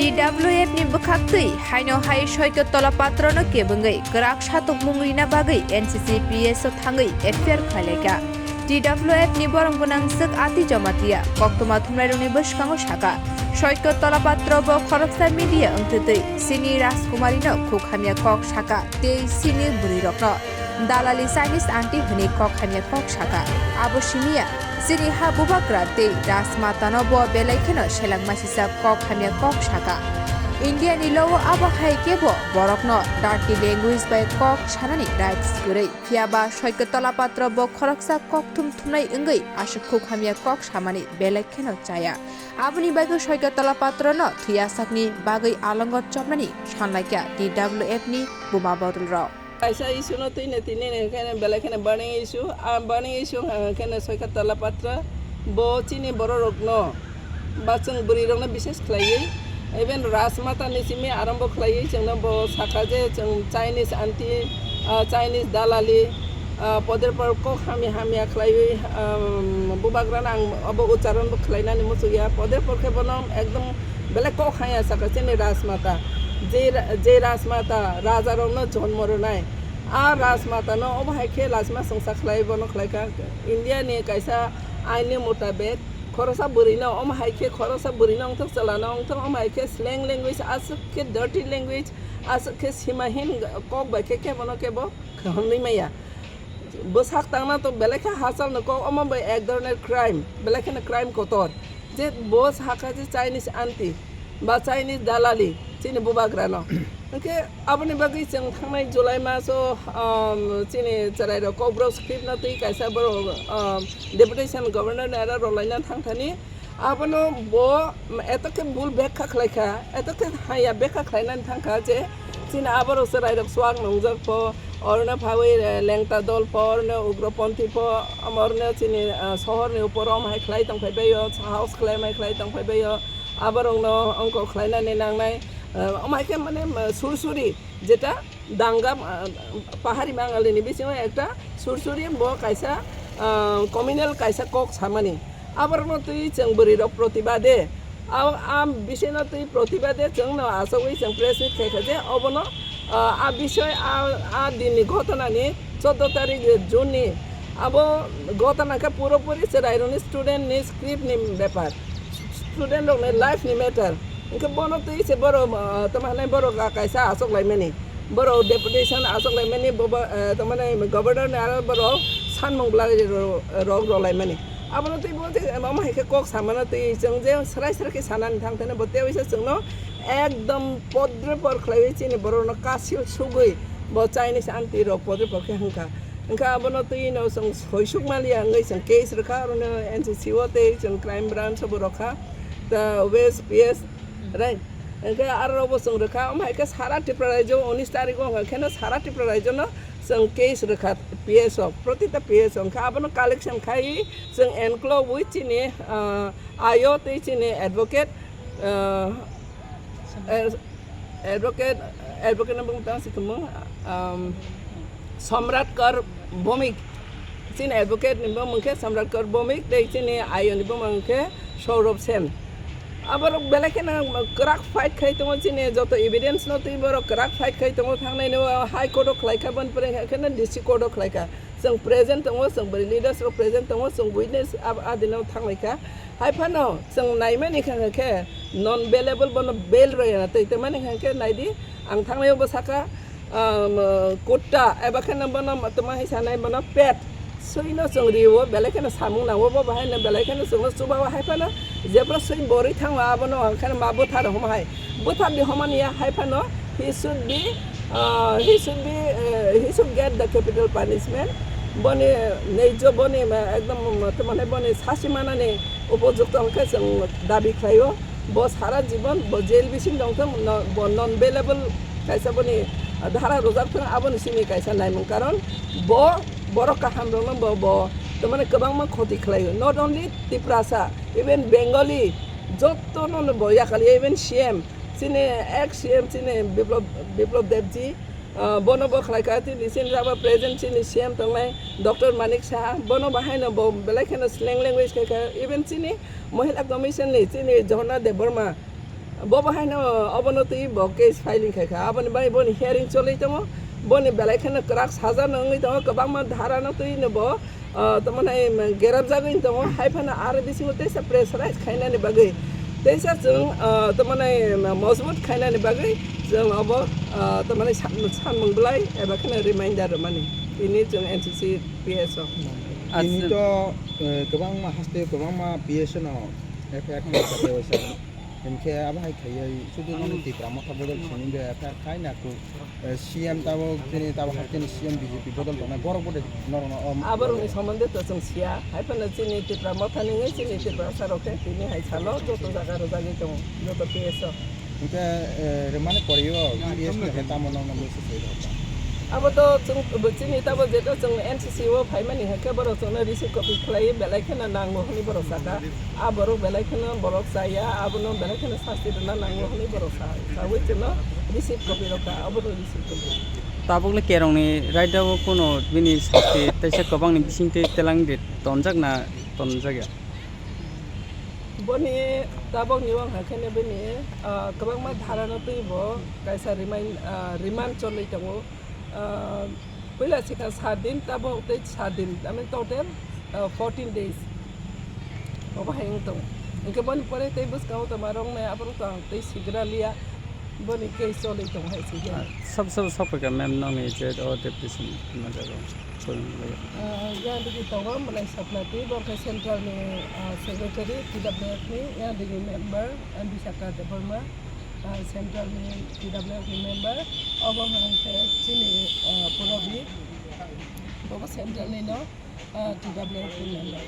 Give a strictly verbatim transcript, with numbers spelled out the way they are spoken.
T W F ni bwkhak twi haino hai Soikot Tola Patrono kebengwi kwrak satokmung rina bagwi N C C P S o thangwi F I R khlailaikha. T W F ni borok gwnang swk Ati Jamatia koktwma thumnairokni bwskango sakha, Soikot Tola Patro bo khoroksa media wngtwtwi chini Rajkumari no khuk hamya kok sakha tei chini bwrwirokno dalali Chinese aunty hwnwi kok hamya kok sakha. Abo simiya chini ha bubagra tei Rajmata no bo belai kheno selengma sisa kok hamya kok sakha. India ni logo abo hai kebo borokno dirty language bai kok sanani rights kwrwi. Phiya ba Soikot Tola Patro bo khoroksa kokthum thumnai wngwi aswk khuk hamya kok samani belai kheno chaya. Aboni bagwi Soikot Tola Patro no thwi asakni bagwi alongo chopnani sanlaikha T W F ni buma bodol rok. Kaisa issue no twi ne tini ne khe belai kheno burning issue. A burning issue wngkha khe Soikot Tola Patro bo chini borok rok no ba chwng bwrwi rok no bises khlaiwi, even Rajmata ni simi arambo khlaiwi chwngno bo sakha je chwng Chinese aunty, ah, Chinese dalali, ah, poder por kok hamya hamya khlaiwi, um, bubagrano ang abo ucharon bo khlainani muchukya. Poder por khe bono ekdom belai kok hamya sakha chini Rajmata. Je ra-, je Rajmata raja rokno jonmo rwnai, a Rajmata no omo hai khe lachima chwngsa khlai bono khlaikha. India ni kaisa ain ni mutabek khoroksa bwrwi no omo hai khe khoroksa bwrwi no wngthok chwla no wngthok omo hai khe slang language aswk khe dirty language aswk khe simahin kok bai khe kebo no kebo khwnwi maya. Bwsak tangna to belai khe hachal no kok omo bai ek dhoroner crime belai kheno crime kotor je bo sakha je Chinese aunty ba Chinese dalali chini bubagrano. Hwnkhe aboni bagwi chwng thangnai July maso, um, chini chwrairok Kokborok script no twi kaisa borok, um, deputation governor ni aro rwlaina thangthani. Abono bo eto khe bul bekha khlaikha, eto khe haya bekha khlainani thangkha je chini aborok chwrairok chuak nungjak pho, orno phawi, eh, lengta dol pho, orno ugroponthi pho, orno chini, eh, sohorni upor om hai khlai tongphai baio, sahos khlai mai khlai tongphai baio. Aborokno ongkor khlainani nangnai, eh, omo hai khe mane, eh, sursuri jeta danga, eh, pahari bangalini bisingo ekta sursuri bo kaisa, eh, communal kaisa kok samani. Aborokno twi chwng bwrwi rok protibade, a, a bisino twi protibade chwngno achogwi chwng press meet khaikha je obono, ah, a bisoi a, a dinni ghotonani choddo tarik June ni abo ghotona khe puropuri chwrairokni student ni script ni bepar, student rokni life ni matter. Hwnkhe bono twi se borok, ah, tamo hinai borok kaisa achok laimani, borok deputation achok laimani, bobo, ah, tamo hinai governor ni aro borok sanmung bwlai rok rok laimani. Abono twi bo je omo hai khe kok samano twi chwng je srai srai khe sanani thang thani bo tei waisa chwngno ekdom podre por khlaiwi chini borokno kasil sugwi bo Chinese aunty rok podre por khe hwnkha. Hwnkha abono twi no chwng soisuk maliya wngwi chwng case rwkha, orono N C C o tei chwng crime branch o bo rwkha, ta West P S, right? Hwnkhe aro bo chwng rwkha, omo hai khe sara Tripura rajyo unis tarikh o hwnkha kheno sara Tripura rajyo no chwng case rwkha P S o, protita P S o hwnkha abono collection khai chwng enklo wi chini, ah, ayo tei chini advocate, ah, eh, advocate, advocate no bung tang si kemung, um, Samrat Kar Bhowmik, chini advocate ni bumung khe Samrat Kar Bhowmik tei chini ayo ni bumung khe Saurabh Sen. Aborok belai kheno kwrak fight khai tongo, chini joto evidence no twi borok kwrak fight khai tongo, thangnai no High Court o khlai kha, boni pore khe no D C Court o khlai kha. Chwng present tongo, chwng bwrwi leaders rok present tongo, chwng witness ab-, adino thanglai kha. Hai phano chwng naimani kha khe non bailable bono bail rwya na twi tongmani kha khe naidi ang thanglai o bwsaka, um, kutta eba khe no bono tongma hai sanai bono pet swino chwng rio belai kheno samung nango bo bahai no belai kheno chwngno chuba o hai phano jebra swi borwi thangma abono ang kheno ma bwthar homa hai bwthar di homani ya hai phano he should be, uh, he should be, uh, he should get the capital punishment. Boni neijo boni ma ekdom tongmani boni sasi manani upojukto hwnkhe chwng dabi khlaio. Bo sara jibon bo jail bising tongthung, no, bo non bailable kaisa boni dhara rwjak thung, aboni simi kaisa naimung, karon bo borok kaham rokno bo, bo tongmani kwbangma khoti khlaio. Not only Tiprasa, even Bengali, jotono no bo yakal, even C M, chini ex C M chini Biplab, Biplab Debji, ah, bono bo khlai kha, chini, chini jaba present chini C M tongnai Doctor Manik Saha, bono bahai no bo belai kheno slang language khai kha, even chini Mohila Commission ni chini Jhorna Debbarma, Bo bo haino obono twi bo case filing khai kha. Aboni bai boni hearing cholwi tongo. Boni belai kheno kwrak saja no wngwi tongo. Kwbangma dhara no twi no bo, ah, tamo nai gerap jagwi tongo. Hai phano aro bisingo teisa pressurize khainani bagwi, teisa chwng, ah, tamo nai mojbut khainani bagwi chwng obo, ah, tamo nai san-, sanmung bwlai eba kheno reminder rwmani. Tini chwng N C C P S o. Tini to, eh, kwbangma haste kwbangma P S o no F I R khaijak. Hinkhe abo hai khaiwi sudu nono Tipra Motha bodol simi de F I R khai na ku, eh, C M tabok chini tabok hai chini C M B J P bodol tongnai borok bode norokno, um, Aborokni somonde to chwng siya, hai phano chini Tipra Mothani wngwi chini Tiprasa rok khe tini hai salo joto jaga rwjagwi tongo, joto P S o. Hinkhe, eh, rwmani poriwo P S ni khe tamo nokno message rwkha? Abo to chwng, chini tabo jeto chwng N C C o phaimani hinkhe borok chwngno receive copy khlaiwi belai kheno nango hwnwi borok saka. A borok belai kheno borok chaya, abono belai kheno sasti rwna nango hwnwi borok sa-, saui chwngno receive copy rwkha, abono receive copy. Tabukle kerongni raida o kuno bini sasti teisa kwbangni bisingtwi telang de tonjak na tonjakya? Boni tabokni wngkha kheno bini, ah, kwbangma dharano twi bo kaisa remind, ah, remand cholwi tongo. Ah, puila sikha sat din, tabok tei sat din, I mean total, ah, fourteen days. Obo hai wng tongo. Hinkhe boni pore tei bwskango tongma rok nai aborok to ang tei sigra liya. Boni case cholwi tongo hai se. Ah, sab sab sab ka ma'am nokni je o deputation ma jago. Ah, yang digi tongo Mwlai Sapnati, bo khe central ni, ah, secretary T W F ni, yang digi member, ah, Bisakha Debbarma, ah, central ni T W F ni member, obo hwnkhe chini, ah, Purabi, bo bo central ni no, ah, T W F ni member.